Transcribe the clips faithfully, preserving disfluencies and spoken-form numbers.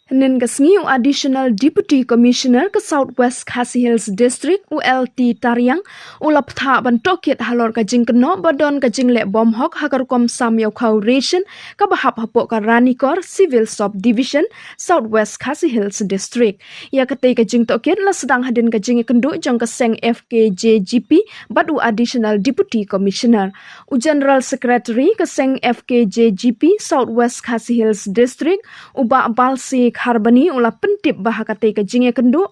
Hynnin ka sngi u Additional Deputy Commissioner ka South West Khasi Hills District u L T Tariang u la pynthah ban tohkit halor ka jingkynnoh ba don ka jingleh bom hok ha ka rukom sam ïa u khaw ration kaba hap hapoh ka Ranikor Civil Sub Division, South West Khasi Hills District. Ïa katei ka jingtohkit la sdang hadien ka jingïakynduh jong ka seng F K J G P bad u Additional Deputy Commissioner. U General Secretary ka seng F K J G P South West Khasi Hills District, u Bah Balsi Kharbani u la pyntip ba ha katei ka jingïakynduh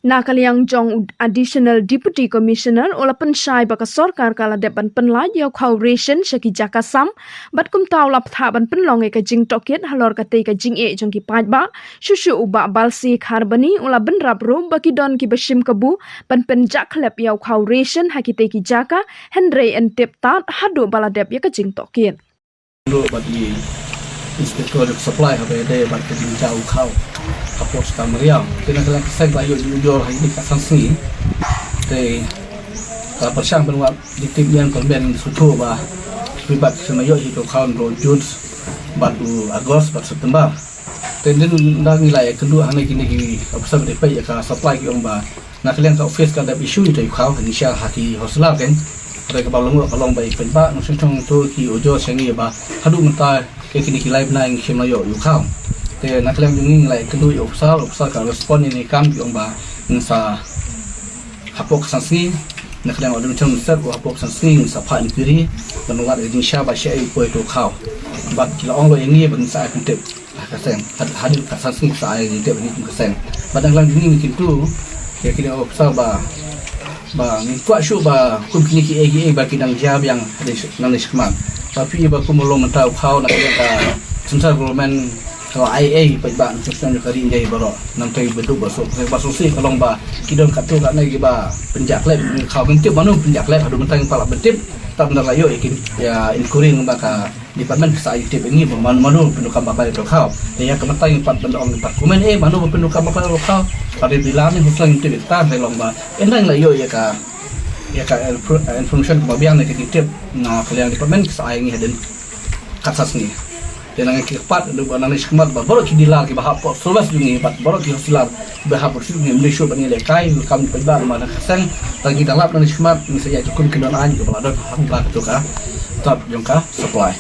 na ka liang jong u Additional Deputy Commissioner u la pynshai ba ka sorkar ka la dep ban pynlait ïa u khaw ration sha ki jaka sam, bad kumta u la pynthah ban pynlong ïa ka jingtohkit halor katei ka jingeh jong ki paidbah. Shuh shuh u Bah Balsi Kharbani u la bynrap ruh ba ki don kiba shim kabu ban pynjah khlep ïa u khaw ration ha kitei ki jaka, hynrei yn tip tad haduh ba la dep ïa ka jingtohkit. Ruh bad i Inspector of Supply haba ïadei bad ka jingjia u khaw hapoh Star Mariam. Te na ka liang ka seng ka la ïoh jingujor ha kine ki san sngi. Te ka pyrshang ban wad jingtip ïa ka kyrmen sngewthuh ba ki paidbah ki shu ïoh hi u khaw naduh June bad u August bad September. Te hadien nda ngi la ïakynduh hangne kine ki officer ba dei peit ïa ka supply ki ong ba na ka liang ka office ka dep issue ïa u khaw, ngi share ha ki wholesaler kein. Hynrei kaba long ka long ba i paidbah nongshong shnong to ki ujor sha ngi ba haduh mynta ïa kine ki lai bnai ngi shym la ïoh ïa u khaw. Te na ka liang jong ngi ngi la ïakynduh ïa u officer, u officer ka respond ïa kane ka kam, ki ong ba ngin sa hapoh ka san sngi, na ka liang u Additional Minister u hapoh ka san sngi ngin sa phah inquiry ban wad ïa ka jingshisha ba shaei u poi ïa u khaw. Bad ki la ong noh ïa ngi ba ngin sa ai pyntip ha ka seng. Had-, hadien ka san sngi sa ai pyntip ha ngi kum ka seng. Bad na ka liang jong ngi ngi kyntu ïa kine ki officer ba, ba ngin kwah shuh ba kum kine kiei kiei ba ki dang jia biang hadien sh-, nangne shakhmat. Ba phi ba kum long mynta u khaw na ka liang ka central government ka la ai ei paidbah nongshong shnong jong ka ri India baroh. Namar ba duk ba suk, ba suk sih ka long ba ki don katto katne kiba pynjah khlep, khaw ngim tip mano pynjah khlep, haduh mynta ngim pat lah ban tip. Tang ba la ïoh ïa ki, ïa inquiry lyngba ka department ka sa ai tip ïa ngi ba man-, mano ba pyndonkam bakla ïa u khaw. Te ïa ka mynta ngim pat ban ong, ngim pat comment ei mano ba pyndonkam bakla ïa u khaw. Ka dei ba la ni husla ngim tip ïa kata, hynrei long ba ynda la ïoh ïa ka, ïa ka info-, information kaba biang ne ka jingtip na ka liang department ka sa ai ïa ngi hadien ka san sngi. Te nang ki kyrpad, haduh ba nangne shakhmat ba baroh ki dealer kiba hap hapoh service jong ngi bad baroh ki wholesaler ba hap service jong ngi, ym dei shuh ban ïalehkai, welcome paidbah namar ka seng, tang ki dang lap nangne shakhmat, ngi sa ïaid kum ki don aiñ kiba la don ha katto katne jong ka supply.